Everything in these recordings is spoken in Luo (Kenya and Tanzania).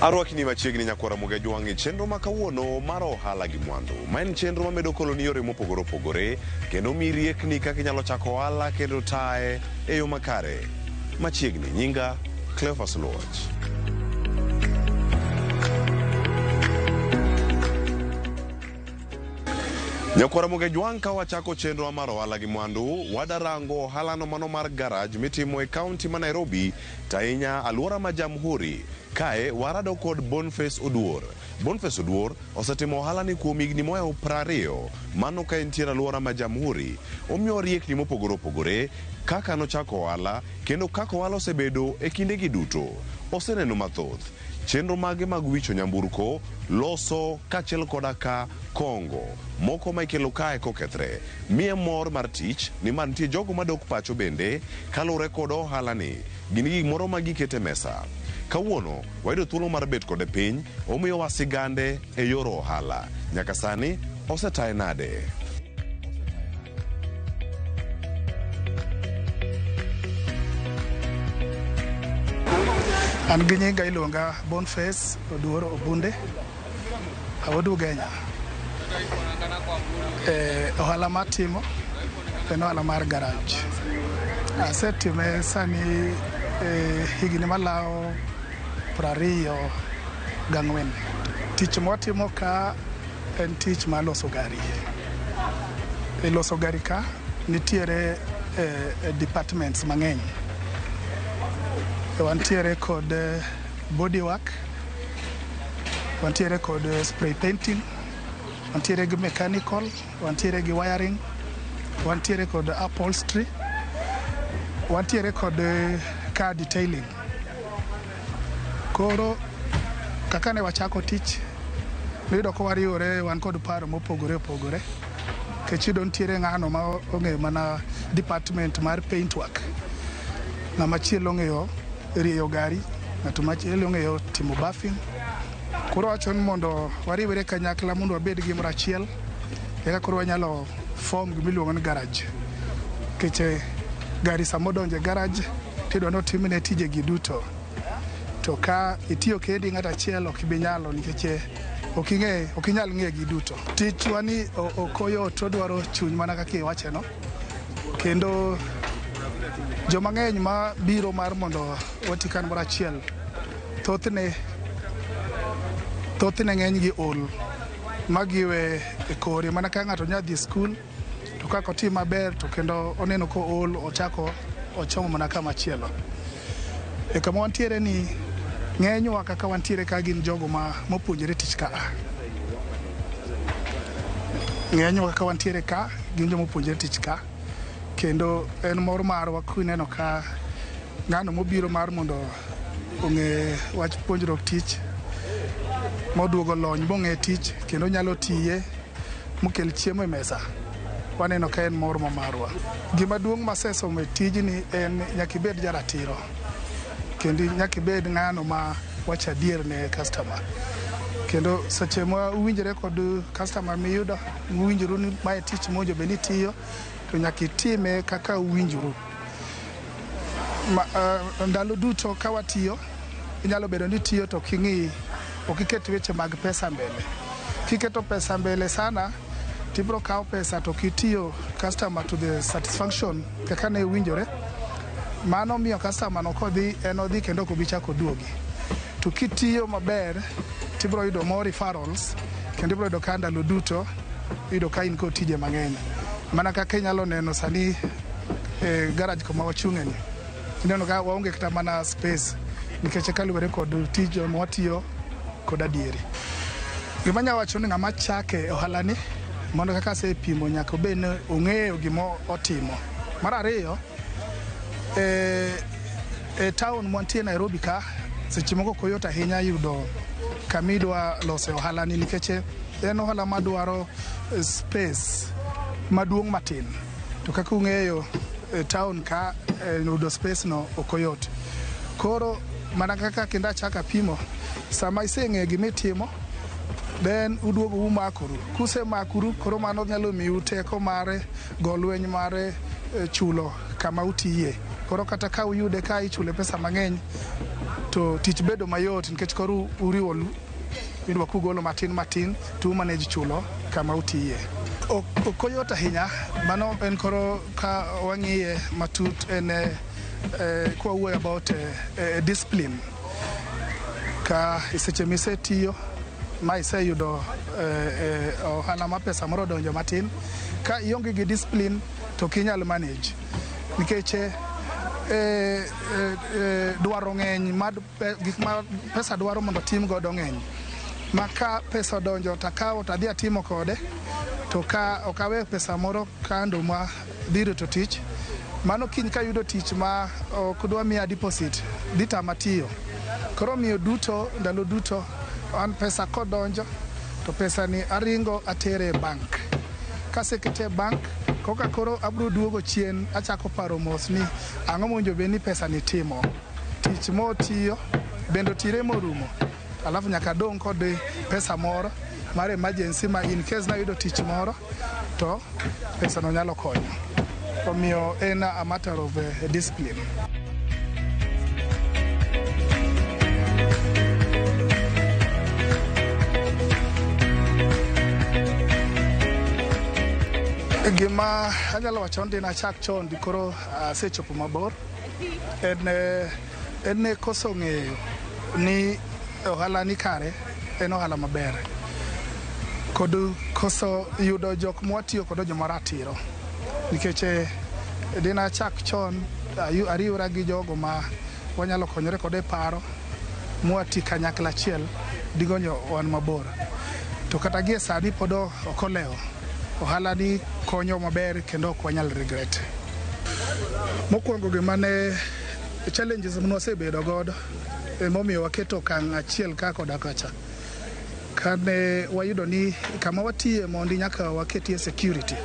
Arwakni machiegni nyakwara Muga Jwang' e chenro ma kawuono mar ohala gi mwandu. Ma en chenro mamedo koloni yore mopogore opogore kendo miyi riekni kaka inyalo chako ohala kendo taye e yo makare. Machiegni, nyinga Cleophas Luoch. Nyakwara Muga Jwang' ka wachako chenro mar ohala gi mwandu, wadarango ohalano mano mar garaj mitimo e kaunti ma Nairobi to ahinya alwora ma Jamhuri. Kae warado kod Boniface Oduor. Boniface Oduor osetimo ohala ni kuom higni mohewo 20, mano ka entiere alwora ma Jamhuri. Omiyowa riekni mopogore opogore kaka nochako ohala kendo kaka ohala osebedo e kindegi duto. Oseneno mathoth. Chenro mage mag wicho nyamburko, loso kaachiel koda ka kongo moko ma ikelo kae kokethre. Miye mor mar tich nimar nitie jogo madok pacho bende kaluwore kod ohala ni gin gi gimoro ma giketo e mesa. Kawuono wayudo thuolo mar bet kode piny, omiyowa sigande e yor ohala. Nyaka sani osetaye nade? An gi nyinga iluonga Boniface Oduor Obunde, awuod Ugenya. Ohala matimo en ohala mar garage. Asetime sani higni malawo 24. Tich mwatimo ka en tich mar loso gari. E loso gari ka nitiere departments mang'eny. Wantiere kod body work, wantiere kod spray painting, wantiere gi mechanical, wantiere gi wiring, wantiere kod upholstery, wantiere kod car detailing. Koro kaka ne wachako tich, niyudo ka wariwore wan kod paro mopogore opogore. Nikech iyudo nitiere ng'ano ma ong'eyo mana department mar paint work, ng'ama chielo ong'eyo rieyo gari, ng'ato machielo ong'eyo timo buffing. Koro wacho ni mondo wariwre kanyakla mondo wabed gimoro achiel, eka koro wanyalo form gimiluongo ni garage. Nikech gari sama odonjo e garage tidwa ni otimne tijegi duto. To ka itiyo kendi ng'ato achiel ok ibi nyalo nikech ok ing'e ok inyal ng'e gi duto. Tichwa ni ok oyot odwaro chuny mana kaka iwache no. Kendo joma ng'eny ma biro mar mondo wati kamoro achiel thothne ng'eny gi ol ma giwe e kore mana ka ng'ato nya dhi skul to kaka otim maber to kendo oneno ko ol ochako ochomo mana kama chielo. E kama wantiere ni ng'enywa kaka wantiere ka gin jogo ma mopuonjore tich ka. Ng'enywa kaka wantiere ka gin joma opuonjore tich ka kendo en mor marwa kineno ka ng'ano mobiro mar mondo ong'e wach puonjruok tich moduogo lony mong'e tich kendo nyalo tiye mokel chiemo e mesa waneno ka en mor ma marwa. Gima duong' masesomo e tijni en nyaka ibed jaratiro kendo nyaka ibed ng'ano ma wacho adier ne customer. Kendo seche ma uwinjore kod customer miyudo uwinjoru ni mae tich mowinjo bed ni itiyo to nyaka itime kaka uwinjoru. Ndalo duto ka watiyo inyalo bedo ni itiyo to ok ing'i ok iket weche mag pesa mbele. Kiketo pesa mbele sana tibiro kawo pesa to ok itiyo customer to the satisfaction kaka ne owinjore. Mano miyo customer no kodhi en odhi kendo ok obi chako oduogi. To kitiyo maber tibiro yudo more referrals kendo ibiro yudo ka ndalo duto iyudo ka in kod tije mang'eny. Mana kaka inyalo neno sani e garage kuma wachung'e ni, ineno ka waonge kata mana space nikech kaluwore kod tij mwatiyo kod adieri. Gima anyalo wacho ni ng'ama chake ohala ni mondo kaka asepimo nyaka obed ni ong'eyo gima otimo. Mar ariyo, e town mwantie Nairobi ka seche moko ok oyot ahinya yudo kama idwa lose ohala ni nikech en ohala madwaro space maduong' matin. To kaka ung'eyo e town ka yudo space no ok oyot. Koro mana kaka kendo achako apimo, sama iseng'eyo gima itimo, then uduogo umakoru. Kusemakuru, koro mano nyalo miu teko mar go lweny mar chulo kama utiye. Koro kata ka uyude ka ichule pesa mang'eny to tich bedo mayot nikech koro uriwo idwa kugolo matin matin to umanage chulo kama utiye. Ok oyot ahinya, mano en koro ka wang'iye matut en kwa wuoyo about discipline. Ka seche misetiyo ma iseyudo ohala ma pesa moro odonjo matin, ka ionge gi discipline to ok inyal manage nikech dwaro ng'eny ma gik ma pesa dwaro mondo otim godo ng'eny. Ma ka pesa odonjo to akawo to adhi atimo kode, to ka ok awe pesa moro kando ma dhi rito tich, mano kiny kayudo tich ma ok dwa miya deposit dhi tama tiyo. Koro omiyo duto ndalo duto an pesa kodonjo to pesa ni aringo atere e bank. Kasekete e bank koka koro abiro duogo chien achako paro mos ni ang'o mowinjo bed ni pesa ni timo. Tich motiyo bende otire morumo. Alafu nyaka adong' kod pesa moro mar emergency ma in case nayudo tich moro to pesa no nyalo konyo. Omiyo en a matter of discipline. Gima anyalo wacho ni nachak chon koro asechopo mabor en ne koso ng'eyo ni ohala ni kare en ohala maber kod koso yudo jok mwatiyo kodo joma ratiro nikech dina chak chon ariwra gi jogo ma wanyalo konyore kode e paro mwati kanyakla achiel digonyo wan mabor. To kata gie sani pod ok olewo. Ohala ni konyo maber kendo ok wanyal regret. Mokwongo gima ne challenges mane wasebedo godo emomiyo waketo okang' achiel ka koda kacha. Kane wayudo ni kama watiye mondi nyaka waketie security.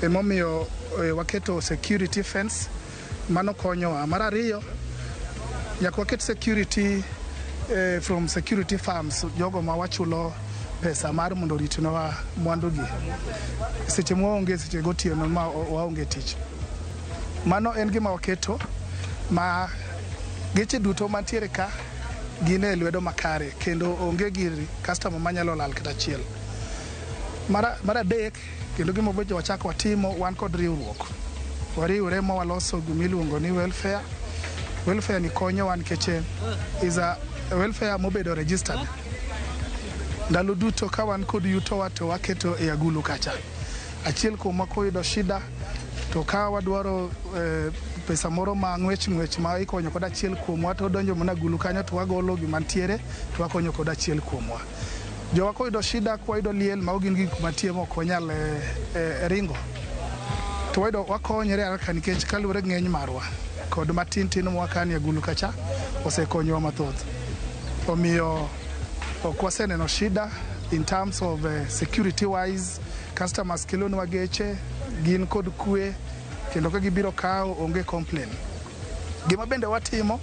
Emomiyo waketo security fence, mano konyowa. Mar ariyo, nyaka waket security from security firms, jogo ma wachulo pesa mar mondo oritnwa mwandu gi seche mwaonge, seche gotieno ma waonge tich. Mano en gima waketo ma geche duto mantiere ka gin e lwedo makare kendo onge gir customer manyalo lal kata achiel. Mar adek kendo gima obedo wachako watimo wan kod riwruok. Wariwre ma waloso gimiluongo ni welfare. Welfare ni konyowa nikech is a welfare mobedo registered. Ndalo duto ka wan kod yutowa to waketo e agulu kacha. Achiel kuomwa koyudo shida to ka wadwaro pesa moro ma ng'wech ng'wech ma ikonyo kod achiel kuomwa to odonjo mana agulu kanyo to wagolo gima ntiere to wakonyo kod achiel kuomwa. Jowa koyudo shida kwayudo liel mago gin gik mantie ma ok wanyal ringo. To wayudo wakonyore haraka nikech kaluwore gi ng'eny marwa kod matin tin mwakanie agulu kacha osekonyowa mathoth. Omiyo ok waseneno shida in terms of security wise, customers kelonwa geche, gin kod kwe kendo ka gibiro kawo onge complain. Gima bende watimo,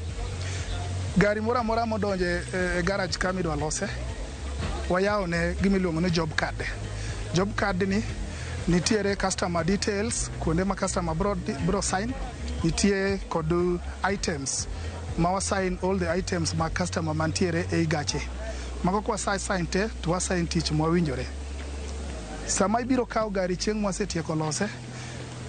gari moro amora modonjo e garage kama idwa lose, wayawo ne gima iluongo ni job card. Job card ni nitiere customer details, kuonde ma customer bro sign, nitie kod items ma wa sign all the items ma customer mantiere ei gache. Mago kwa sign te to wa sign tich mwawinjore. Sama ibiro kawo gari chieng' mwasetieko lose,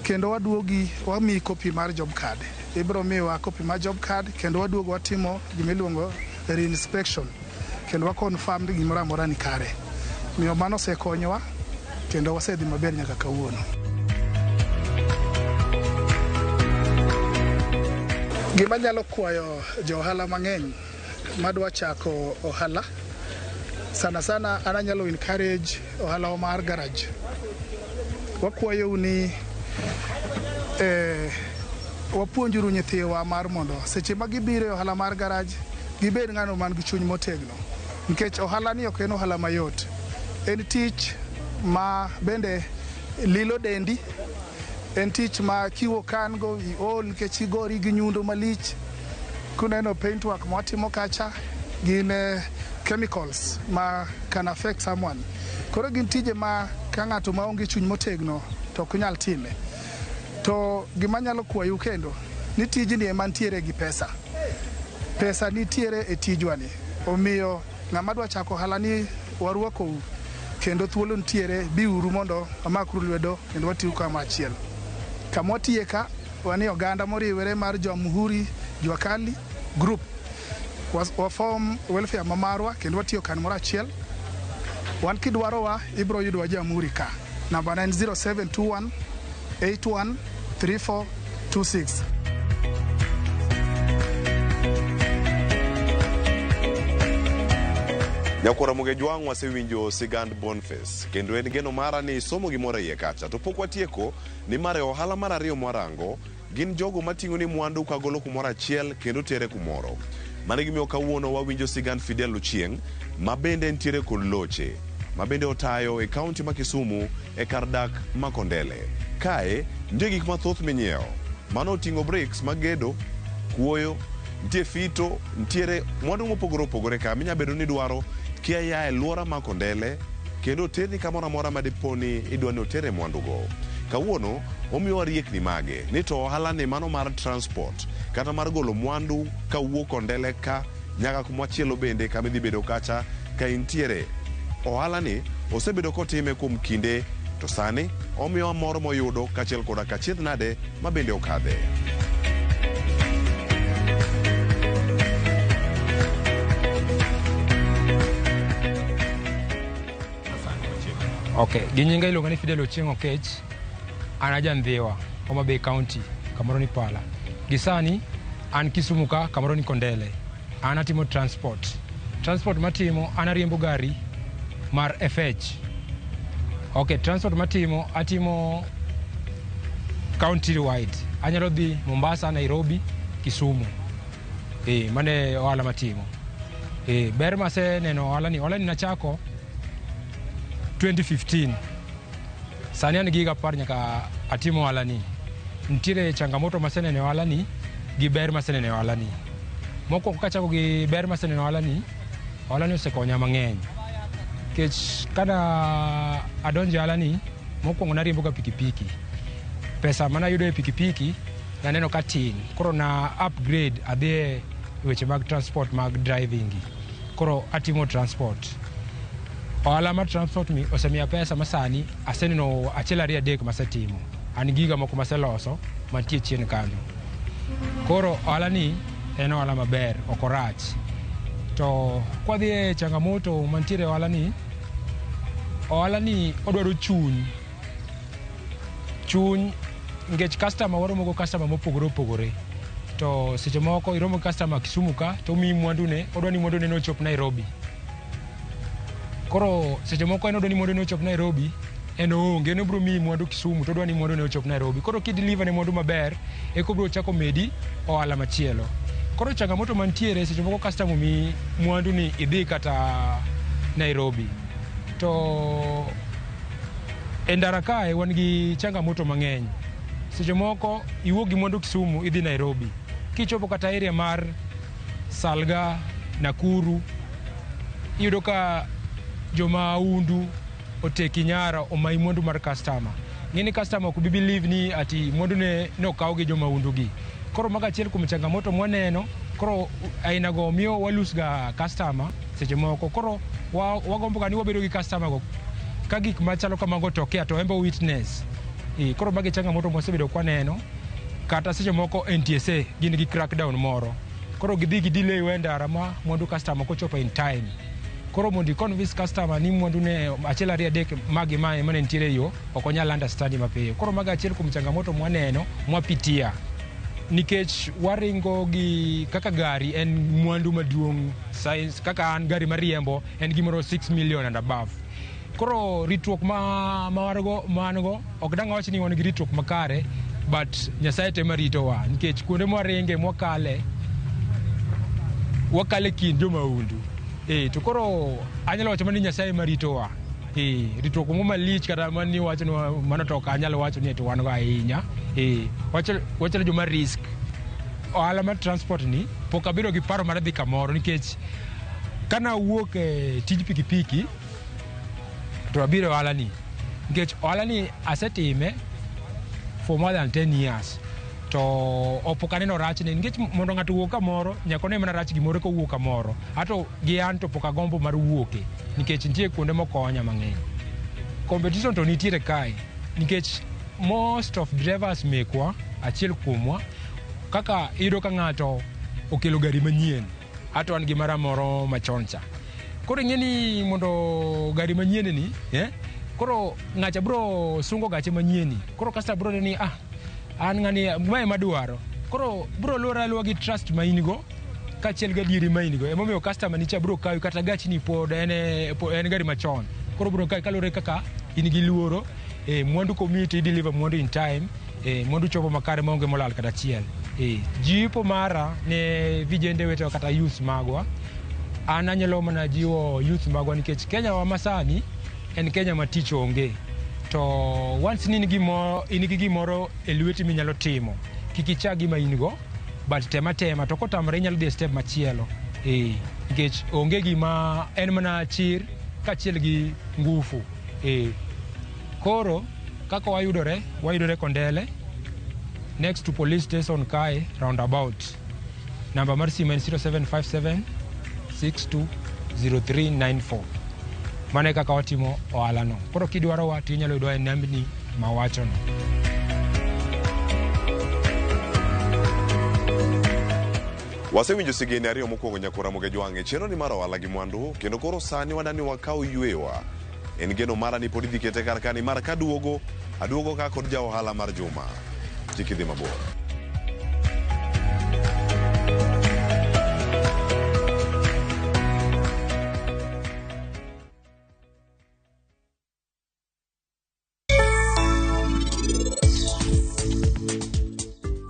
kendo waduogi wamiyi copy mar job card. Ibiro miyowa copy mar job card kendo waduogo watimo gima iluongo re-inspection kendo wa confirm ni gimoro amora ni kare. Omiyo mano osekonyowa kendo wasedhi maber nyaka kawuono. Gima anyalo kwayo jo ohala mang'eny madwa chako ohala, sana sana an anyalo encourage ohala mar garage. Wakwayou ni wapuonjuru nyithiwa mar mondo seche ma gibiro e ohala mar garage gibed ng'ano man gi chuny motegno. Nikech ohala ni ok en ohala mayot. En tich ma bende lilo dendi, en tich ma kiwuok kan go iol nikech igori gi nyundo malich. Kuneno paintwork mwatimo kacha gin chemicals ma can affect someone. Koro gin tije ma ka ng'ato maonge chuny motegno to ok nyal time. To gima anyalo kwayou kendo Ni tijni ema ntiere gi pesa. Pesa nitiere e tijwa ni. Omiyo ng'ama dwa chako ohala ni warwakou kendo thuolo nitiere biuru mondo wamakru lwedo kendo watiu kama achiel. Kama watiye ka wan e oganda moriwore mar Jamhuri Jua Kali Group. Wa form welfare ma marwa kendo watiyo kamoro achiel. Wan kidwarowa ibiro yudowa Jamhuri ka. Namba na en 0721 81 3426. Nyakwara Mugejwang' wasewinjo sigand Boniface kendo en geno mara ni somo gimoro e iye kacha to pok watieko nimar e ohala mar ariyo mwarango gin jogo mating'o ni mwandu kagolo kumoro achiel kendo tere kumoro. Mano e gimiyo kawuono wawinjo sigand Fidel Ochieng' ma bende ntiere kod loche ma bende otayo e kaunti ma Kisumu e kar dak ma Kondele. Kae nitie gik mathoth minyiewo. Mano oting'o bricks mag gedo, kuoyo, nitie fito, nitiere mwandu mopogore opogore ka minya bedo ni idwaro kia ia e lwora ma Kondele kendo oterni kamoro amora ma dipo ni idwa ni otere mwandugo. Kawuono omiyowa riekni mage ni to ohala ni mano mar transport kata mar golo mwandu kawuok Kondele ka nyaka kumachielo bende kama idhi bedo kacha ka intiere. Ohala ni osebedo kotime kuom kinde to sani omiyowa mor moyudo kaachiel koda kachiedh nade ma bende okadhe. Ok, gi nyinga iluonga ni Fidel Ochieng' Okech. An aja Ndhiwa, Homa Bay County, kamoro ni Pala. Gi sani an Kisumu ka, kamoro ni Kondele. An atimo transport. Transport matimo, an ariembo gari mar FH. Ok, transport matimo, atimo county wide. Anyalo dhi Mombasa, Nairobi, Kisumu. Mano e ohala matimo. Ber maseneno ohala ni nachako 2015. Sani an gi higa 10 nyaka atim ohala ni. Nitiere changamoto maseneno e ohala ni gi ber maseneno e ohala ni. Mokwongo kachako gi ber maseneno e ohala ni, ohala ni osekonya mang'eny. Nikech kana adonjo e ohala ni, mokwongo nariembo ga pikipiki. Pesa manayudo e pikipiki naneno ka tin. Koro na upgrade adhi e weche mag transport mag driving gi. Koro atimo transport. Ohala mar transport ni osemiya pesa ma sani aseneno achiel ariyo adek masetimo. An giga moko maseloso mantie chien kanyo. Koro ohala ni en ohala maber, ok orach. To kwadhi e changamoto mantiere e ohala ni, ohala ni odwaro chuny. Chuny nikech customer waromo go customer mopogore opogore. To seche moko iromo gi customer Kisumu ka to omiyi mwandu ne, odwa ni mwandu ne nochop Nairobi. Koro seche moko en odwa ni mwandu ne ochop Nairobi, en oonge, en obiro miyi mwandu Kisumu to odwa ni mwandu ne ochop Nairobi. Koro kideliver ne mwandu maber, eka obiro chako medi ohala machielo. Koro changamoto mantiere seche moko customer omiyi mwandu ni idhi kata Nairobi. To e ndara kae wan gi changamoto mang'eny. Seche moko iwuok gi mwandu Kisumu idhi Nairobi. Kichopo kata area mar Salga, Nakuru, iyudo ka jomahundu oteki nyara omayi mwandu mar customer. Ng'eni customer ok bi believe ni ati mwandu ne nokaw gi jomahundu gi. Koro mago achiel kuom changamoto mwaneno, koro aina go miyo wa lose ga customer seche moko. Koro wagombo ga ni wabedo gi customer go ka gik machalo kamago otokea to en be witness. Koro mago e changamoto mwasebedo kwaneno. Kata seche moko NTSA gin gi crackdown moro. Koro gidhi gi delay wa e ndara ma mwandu customer ok ochopo in time. Koro mondo i convince customer ni mwandu ne achiel ariyo adek magi mae mane nitiere e yo, ok onyal understand mapiyo. Koro mago achiel kuom changamoto mwaneno, mwapitia. Nikech waringo gi kaka gari en mwandu maduong' size kaka an gari mariembo en gimoro 6 million and above. Koro ritruok ma wargo ma an go ok dang' awach ni wan gi ritruok makare but Nyasaye to ema ritowa nikech kuonde mwaringe mwakale wakale kind jomahundu. To koro anyalo wacho mana ni Nyasaye ema ritowa. Ritruok moro malich kata mani wacho ni mano to ok anyal wacho ni to wan go ahinya. Wachalo joma risk. Ohala mar transport ni pok abedo gi paro mar dhi kamoro nikech kana awuok e tij pikipiki to abiro e ohala ni nikech ohala ni asetime for more than 10 years. To opok aneno rachne nikech mondo ng'ato owuog kamoro nyaka one mana rach gimoro kowuok kamoro. Ato gi an to pok agombo mar wuoke nikech nitie kuonde mokonya mang'eny. Competition to nitiere kae nikech most of drivers mekwa achiel kuomwa kaka iyudo ka ng'ato okelo gari manyien ato an gi mara moro machon cha. Koro ing'e ni mondo gari manyien ni koro ng'acha bro sungo gache manyien ni. Koro customer bro neno ni an ng'ani mae madwaro. Koro bro luwore aluwa gi trust ma in go kaachiel gi adieri ma in go. Emomiyo customer ni cha bro kawi kata gachni pod en gari machon. Koro bro kawi kaluwore kaka in gi luoro. Mwandu komiyi to i deliver mwandu in time. Mwandu chopo makare maonge molal kata achiel. Jipo mara ne vijende wetewa kata youth magwa. An anyalo mana jiwo youth magwa nikech Kenya wa masani en Kenya ma tich onge. To once ni in gi gimoro e lweti minyalo timo, kik icha gima in go, but tema tema to kotamore inyalo dhi e step machielo. Nikech onge gima en mana chir kaachiel gi ngufu. Koro kaka wayudore Kondele next to police station kae roundabout. Namba mar simu en 0757 620394. Mano e kaka watimo ohalano. Koro kidwarowa to inyalo yudowa e nambni mawachono. Wasewinjo sigene ariyo mokwongo nyaka Ramogi Jwang' e chenro ni mar ohala gi mwandu kendo koro sani wadani wakaw yweyowa. En geno mara ni pod idhi kete kar kani mar kaduogo aduogo ka kod ja ohala mar juma. Kik idhi mabor.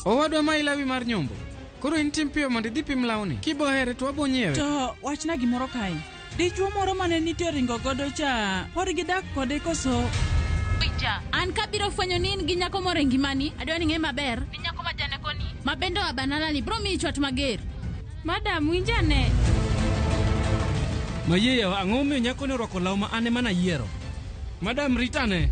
Owadwa ma ilawi mar nyombo. Koro in tim piyo mondo idhi pim lawni. Kibohere to wabo nyiewe. To wachna gimoro kae. Dichuo moro mane nitie ringo godo cha, pod gidak kode koso? Winja, an kabiro fwenyo ni in gi nyako moro e ngimani, adwa ni ng'e maber ni nyako ma janeko ni, ma bende oa banala ni bro miyi chwat mager. Madam, winja ne. Mayie yawa, ang'o momiyo nyako ni orwako law ma an ema nayiero? Madam, ritane.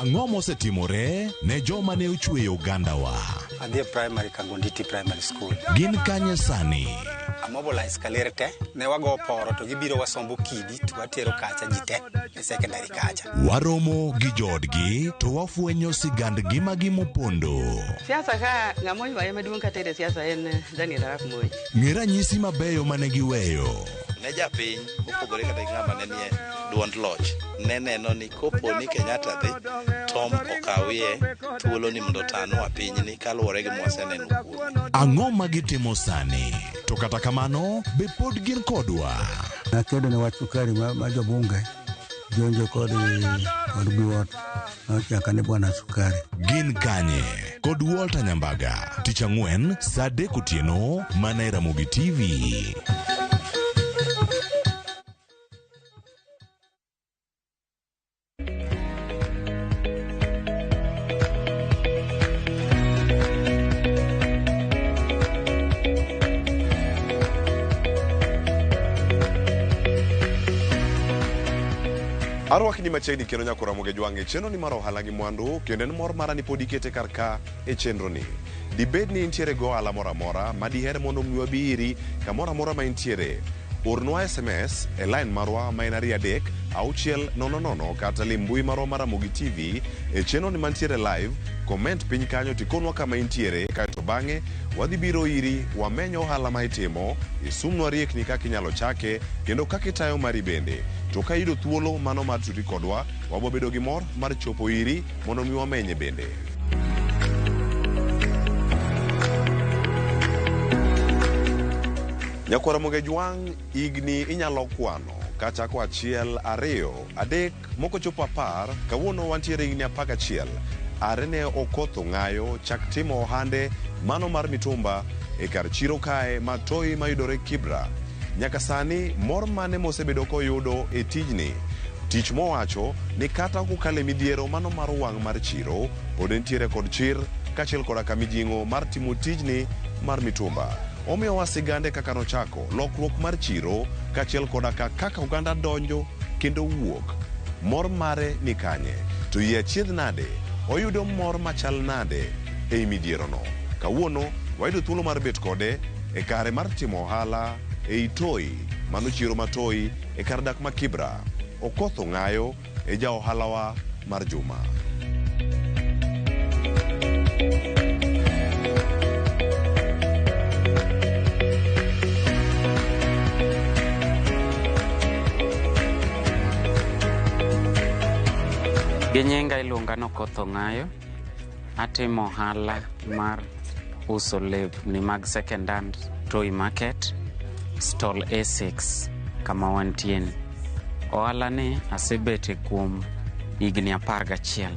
Ang'o mosetimore ne joma ne ochweyo ogandawa? Adhi e primary Kangonditi Primary School. Gin kanye sani? Amobilize kaler te, ne wago poro to gibiro wasombo kidi to watero kacha ji te e secondary kacha. Waromo gi joodgi to wafwenyo sigand ngimagi mopondo. Siasa ka ng'ama oywaye maduong' katere siasa en Daniel Arap Moi. Ng'e ranyisi mabeyo mane giweyo. Ne japiny mopogore kata gi ng'ama ne nie duond loch ne neno ni kopo ni Kenyatta dhi Tom okawie thuolo ni mondo otanwa pinyni kaluwore gi mwaseneno kuome. Ang'o ma gitimo sani? To kata kamano, be pod gin kodwa? Nakedo ne wach sukari ma jobunge jonjo kod biwot nochaka ne bwana sukari. Gin kanye? Kod Walter Nyambaga, tich ang'wen saa 3 otieno mana e Ramogi TV. Arwakni machiegni kendo nyaka Ramogi Jwang' e chenro ni mar ohala gi mwandu kendo en mor mara ni pod ikete kar ka e chenro ni. Dibed ni intiere go ohala moro amora ma diher mondo mi wabi iri kamoro amora ma intiere. Ornwa SMS e line marwa ma en 23 6 0 0 kata lim mbui marwa mar Ramogi TV e chenro ni mantiere live. Comment piny kanyo tikonwa kama intiere kaeto bang'e wadhi biro iri wameny ohala ma itimo, isumnwa riekni kaka inyalo chake kendo kaka itayo mari bende. To ka iyudo thuolo mano mar tudri kodwa, wabo bedo gi mor mar chopo iri mondo mi wamenye bende. Nyakwar Ramogi Jwang' higni inyalo kwano kachako 1, 2, 3 moko chopo 10. Kawuono wantiere higni 11. Are ne Okoth Ong'ayo chak timo ohande mano mar mitumba e kar chiro kae ma Toi mayudore Kibra. Nyaka sani mor mane mosebedo koyudo e tijni? Tich mowacho ni kata ok okale midhiero mano mar wang' mar chiro, pod entiere kod chir kaachiel koda ka mijing'o mar timo tijni mar mitumba. Omiyowa sigande kaka nochako, lokruok mar chiro kaachiel koda ka kaka oganda donjo kendo wuok. Mor mare ni kanye? To yie achiedh nade? Oyudo mor machal nade ei midhierono? Kawuono wayudo thuolo mar bet kode e kare mar timo ohala ei Toi, mano chiro ma Toi e kar dak ma Kibra. Okoth Ong'ayo e ja ohalawa mar juma. Gi nyinga iluonga ni Okoth Ong'ayo. Atimo ohala mar uso lewni mag second hand Toi Market, stall A6 kama wantie ni. Ohala ni asebete kuom higni 11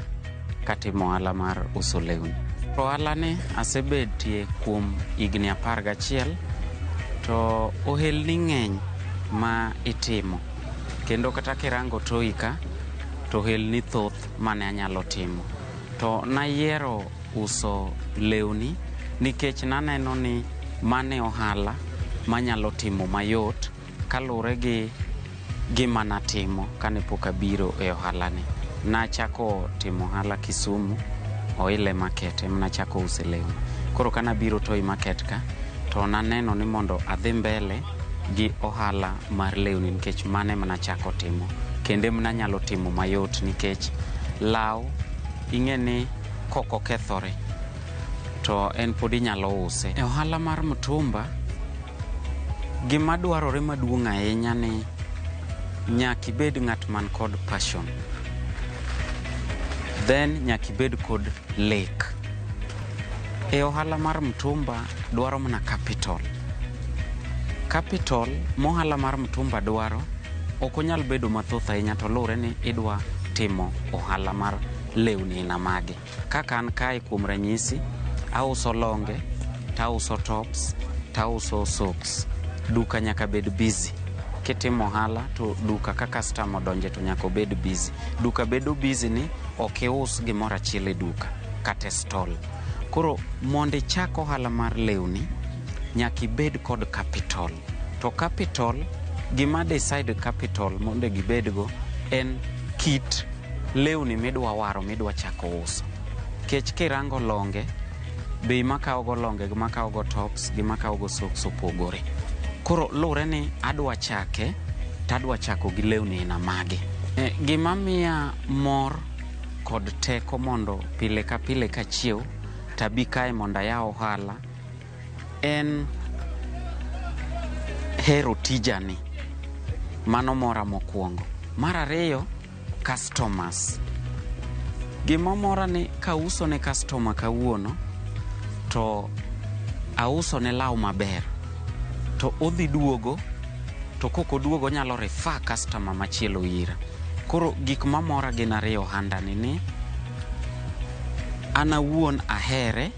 katimo ohala mar uso lewni. Ohala ni asebetie kuom higni 11 to ohelni ng'eny ma itimo kendo kata kirango Toi ka to ohelni thoth mane anyalo timo. To nayiero uso lewni nikech naneno ni mane ohala manyalo timo mayot kaluwore gi gima natimo kane pok abiro e ohala ni. Nachako timo ohala Kisumu, Oile Market ema nachako use lewni. Koro kanabiro Toi Market ka, to naneno ni mondo adhi mbele gi ohala mar lewni nikech mano ema nachako timo. Kendo ema nanyalo timo mayot nikech law ing'e ni kok okethore to en pod inyalo use. E ohala mar mtumba, gima dwarore maduong' ahinya ni nyaka ibed ng'at man kod passion. Then nyaka ibed kod lek. E ohala mar mtumba dwaro mana capital. Capital mohala mar mtumba dwaro ok onyal bedo mathoth ahinya to luwore ni idwa timo ohala mar lewni aina mage. Kaka an kae kuom ranyisi, auso longe, tauso tops, tauso socks. Duka nyaka bed busy. Kitimo ohala to duka ka customer odonje to nyaka obed busy. Duka bedo busy ni ok ius gimoro achiel e duka kata e stall. Koro mondo ichak ohala mar lewni, nyaka ibed kod capital. To capital, gima decide capital mondo gibedgo en kit lewni midwa waro midwa chako uso. Kech kirango longe, bei makawo go longe gi makawo go tops gi makawo go socks opogore. Koro luwore ni adwa chake to adwa chako gi lewni aina mage. Gima miya mor kod teko mondo pile ka pile kachiew tabi kae mondo ayaw ohala en hero tijani. Mano mora mokwongo. Mar ariyo, customers. Gima mora ni kauso ne customer kawuono to auso ne law maber to odhi duogo to kok oduogo onyalo refer customer machielo ira. Koro gik mamora gin ariyo ohanda ni an awuon ahere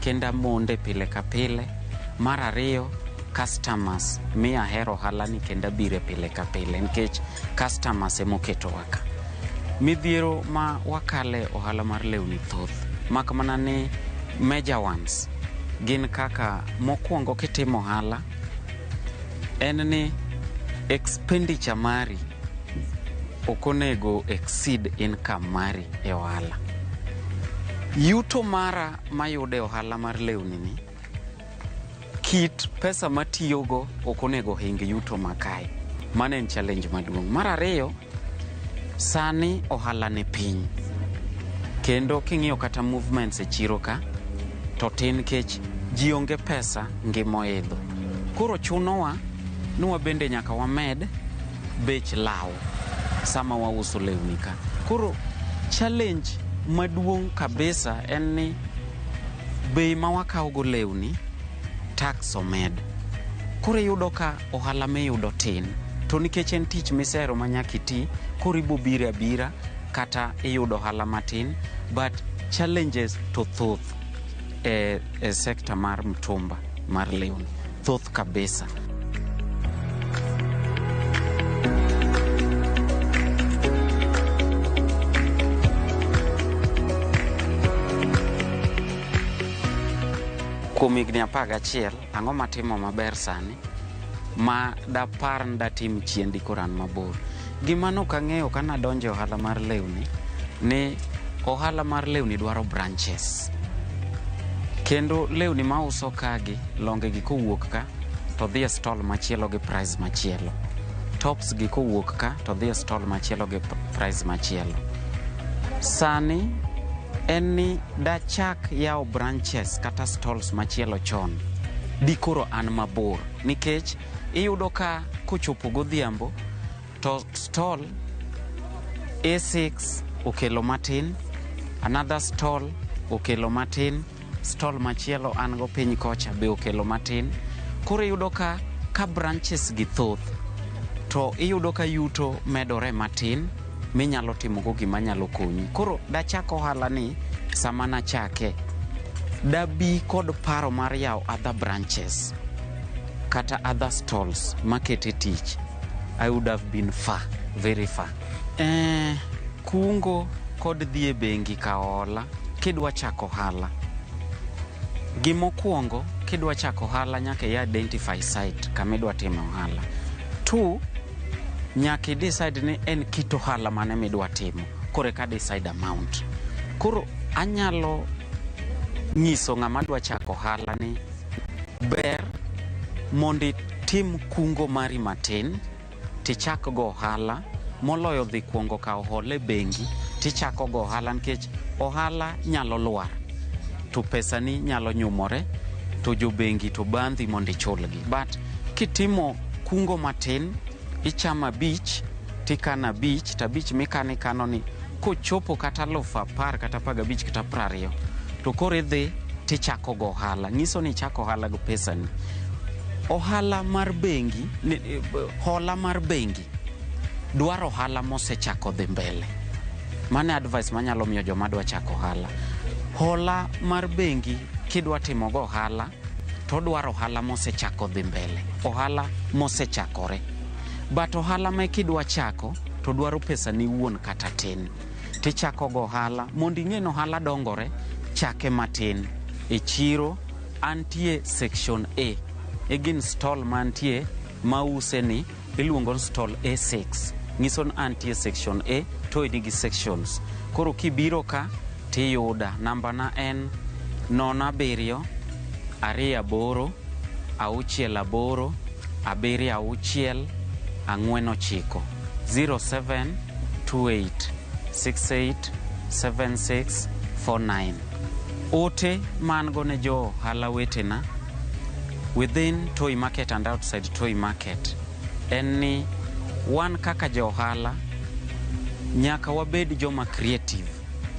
kendo amonde pile ka pile. Mar ariyo, customers miyo ahero ohala ni kendo abire pile ka pile nikech customers emoketowa ka. Midhiero ma wakale ohala mar lewni thoth mak mana ni major ones gin kaka mokwongo kitimo ohala en ni expenditure mari ok onego exceed income mari e ohala. Yuto mara mayudo e ohala mar lewni ni, kit pesa matiyogo ok onego hing yuto makae. Mano en challenge maduong'. Mar ariyo, sani ohala ni piny. Kendo king'iyo kata movements e chiro ka, to tin nikech ji onge pesa, ngima oidho. Koro chunowa ni wabende nyaka wamed bech law sama wauso lewni ka. Koro challenge maduong' kabisa en ni bei ma wakawo go lewni tax omed. Koro iyudo ka ohala miyudo tin. To nikech en tich misero ma nyaka iti, koro ibo biro abira kata iyudo ohala matin, but challenges to thoth e sector mar mtumba mar lewni. Thoth kabisa. Kuom higni 11, ang'o matimo maber sani ma dapar ni datim chien dikoro an mabor? Gima nok ang'eyo ka nadonjo e ohala mar lewni ni ohala mar lewni dwaro branches. Kendo lewni mauso kagi, longe gi kowuok ka to dhi e stall machielo gi price machielo. Tops gi kowuok ka to dhi e stall machielo gi price machielo. Sani en ni dachak yawo branches kata stalls machielo chon dikoro an mabor nikech iyudo ka kochopo godhiambo to stall A6 okelo matin, another stall okelo matin, stall machielo an go piny kocha be okelo matin. Koro iyudo ka branches gi thoth to iyudo ka yuto medore matin minyalo timogo gima nyalo konyi. Koro dachak ohala ni sama nachake dabi kod paro mar yawo other branches kata other stalls makete tich, I would have been far, very far. Kungo kod dhi e bengi kawo hola kidwa chako ohala. Gimokwongo kidwa chako ohala nyaka i identify site kama idwa timo ohala. Two, nyaka i decide ni en kit ohala mane midwa timo koro eka decide amount. Koro anyalo nyiso ng'ama dwa chako ohala ni ber mondo itim kungo mari matin tichak go ohala moloyo dhi kuongo kawo hola e bengi tichako go ohala nikech ohala nyalo lwar to pesani nyalo nyumore to jobengi to bandhi mondo ichulgi. But kitimo kungo matin ichamo abich tikano abich to abich mikano ikano ni kochopo kata 10,000 kata 15 kata 20 to koro idhi tichako go ohala. Nyiso ni ichako ohala gi pesani. Ohala mar bengi, hola mar bengi dwaro ohala mosechako dhi mbele. Mano e advice manyalo miyo joma dwa chako ohala. Hola mar bengi kidwa timo go ohala to dwaro ohala mosechako dhi mbele, ohala mosechakore. But ohala ma kidwa chako to dwaro pesa ni wuon kata tin. Tichako go ohala mondo ing'e ni ohala dongore, chake matin. E chiro antie section A. E gin stall mantie mause ni iluongo ni stall A6. Nyiso ni antie section A to nigi sections. Koro kibiro ka tiyuda. Namba na en 07 28 68 76 49 07 28 68 76 49. Ote man go ne jo ohala wetena within Toi Market and outside Toi Market en ni wan kaka jo ohala nyaka wabed joma creative.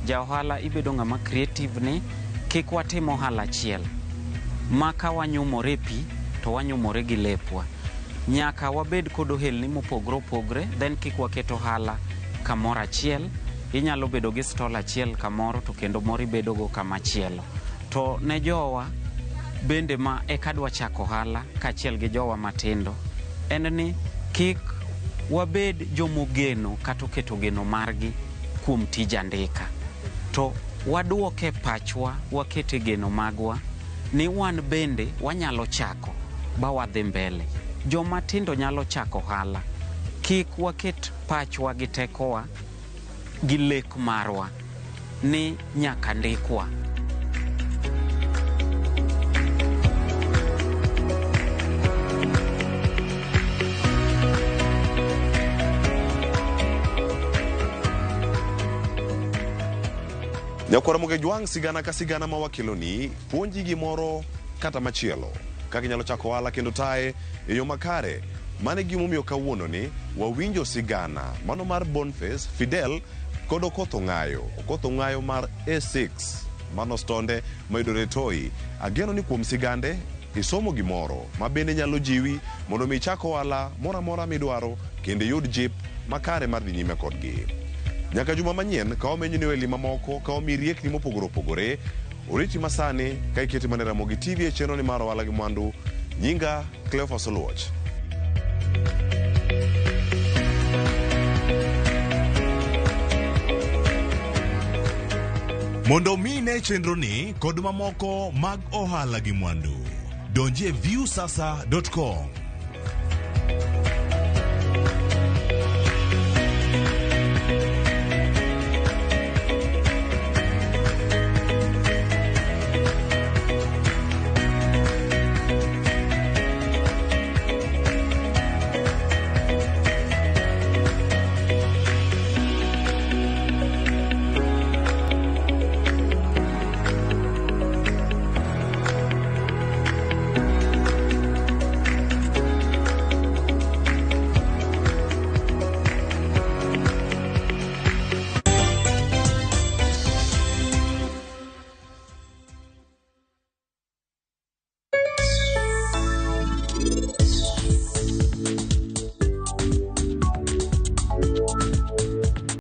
Ja ohala ibedo ng'ama creative ni kik watim ohala achiel ma ka wanyumore pi to wanyumore gi lepwa. Nyaka wabed kod ohelni mopogore opogore, then kik waket ohala kamoro achiel. Inyalo bedo gi stall achiel kamoro to kendo moro ibedo go kamachielo. To ne jowa bende ma eka dwa chako ohala kaachiel gi jowa matindo en ni kik wabed jomogeno kata oketo geno margi kuom tij andika. To waduoke pachwa, wakete geno magwa ni wan bende wanyalo chako ba wadhi mbele. Joma tindo nyalo chako ohala. Kik waket pachwa gi tekowa gi lek marwa ni nyaka ndikwa. Nyakwara Mogejwang' sigana ka sigana ma wakeloni puonji gimoro kata machielo kaka inyalo chako ohala kendo taye e yo makare. Mano e gimomiyo kawuono ni wawinjo sigana mano mar Boniface, Fidel kod Okoth Ong'ayo. Okoth Ong'ayo mar A6 mano stonde mayudore Toi. Ageno ni kuom sigande isomo gimoro ma bende nyalo jiwi mondo mi ichak ohala moro amora midwaro kendo iyud jip makare mar dhi nyime kodgi. Nyaka juma manyien ka wamenyoni ohelni mamoko ka wamiyi riekni mopogore opogore. Oriti masani ka iketi mana e Ramogi TV e chenro ni mar ohala gi mwandu. Nyinga Cleophas Oluoch. Mondo mi ine chenroni kod mamoko mag ohala gi mwandu, donjie viusasa.com.